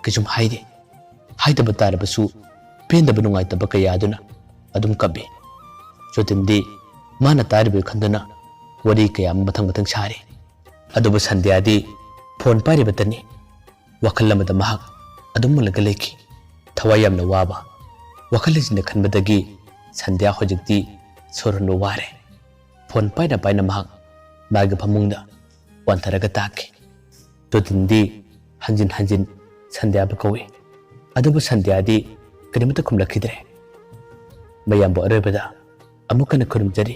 ꯀꯩꯁꯨꯝ ꯍꯥꯏꯗꯦ꯫ ꯍꯥꯏꯗꯕ ꯇꯥꯔꯕꯁꯨ ꯄꯦꯟꯗꯕ ꯅꯨꯡꯉꯥꯏꯇꯕ ꯀꯌꯥ ꯑꯗꯨꯅ ꯑꯗꯨꯝ ꯀꯞꯄꯤ꯫ ꯖꯣꯇꯤꯟꯗꯤ ꯃꯥꯅ ꯇꯥꯔꯤꯕ ꯈꯟꯗꯨꯅ ꯋꯥꯔꯤ ꯀꯌꯥ ꯑꯃ ꯃꯊꯪ ꯃꯊꯪ ꯁꯥꯔꯤ꯫ ꯑꯗꯨꯕꯨ ꯁꯟꯙ꯭ꯌꯥꯗꯤ ꯐꯣꯟ ꯄꯥꯏꯔꯤꯕꯇꯅꯤ꯫ ꯋꯥꯈꯜ ꯑꯃꯗ ꯃꯍꯥꯛ ꯑꯗꯨꯝ ꯃꯨꯜꯂꯒ ꯂꯩꯈꯤ꯫ ꯊꯋꯥꯏ ꯌꯥꯝꯅ ꯋꯥꯕ ꯋꯥꯈꯜ ꯑꯁꯤꯅ ꯈꯟꯕꯗꯒꯤ ꯁꯟꯙ꯭ꯌꯥ ꯍꯧꯖꯤꯛꯇꯤ ꯁꯣꯔ ꯍꯣꯟꯕ ꯋꯥꯔꯦ꯫ ꯐꯣꯟ ꯄꯥꯏꯅ ꯄꯥꯏꯅ ꯃꯍꯥꯛ ꯃꯥꯒꯤ ꯐꯃꯨꯡꯗ ꯋꯥꯟꯊꯔꯒ ꯇꯥꯈꯤ꯫ ꯇꯣꯇꯤꯟꯗꯤ ꯍꯟꯖꯤꯟ ꯍꯟꯖꯤꯟ ꯁꯟꯙ꯭ꯌꯥꯕꯨ ꯀꯧꯏ꯫ ꯑꯗꯨꯕꯨ ꯁꯟꯙ꯭ꯌꯥꯗꯤ ꯀꯔꯤꯃꯠꯇ ꯈꯨꯝꯂꯛꯈꯤꯗ꯭ꯔꯦ꯫ ꯃꯌꯥꯝꯕꯨ ꯑꯔꯣꯏꯕꯗ ꯑꯃꯨꯛ ꯍꯟꯅ ꯈꯨꯔꯨꯝꯖꯔꯤ꯫